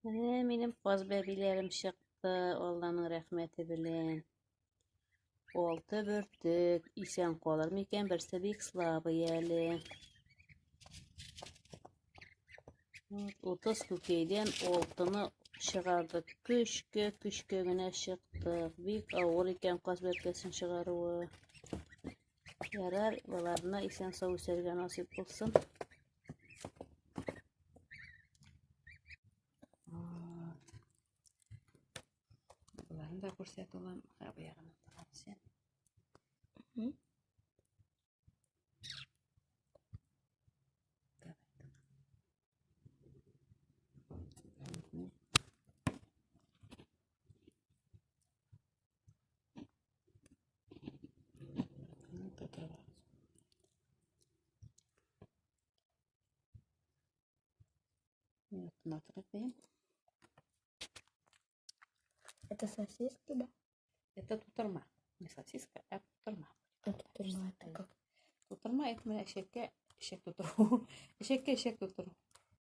Менә минем каз бәбиләрем чыкты, Алланың рәхмәте белән. Алты бөртек, исән калыр микән, берсе бик слабый әле. 30 күкәйдән алтыны чыгардык. Көчкә, көчкә генә чыктык. Бик авыр икән каз бәбкәсен чыгаруы. Ярар, баларына исән-сау үсәргә насыйп булсын. Боларны да күрсәт, улым. Ха, бу ягына тагын син. Давай. Это сосиски, да? Это тутырма. Не сосиска, а тутырма. А тутырма это как? Тутырма это менә эчәккә эчәк тутыру. Эчәккә эчәк тутыру.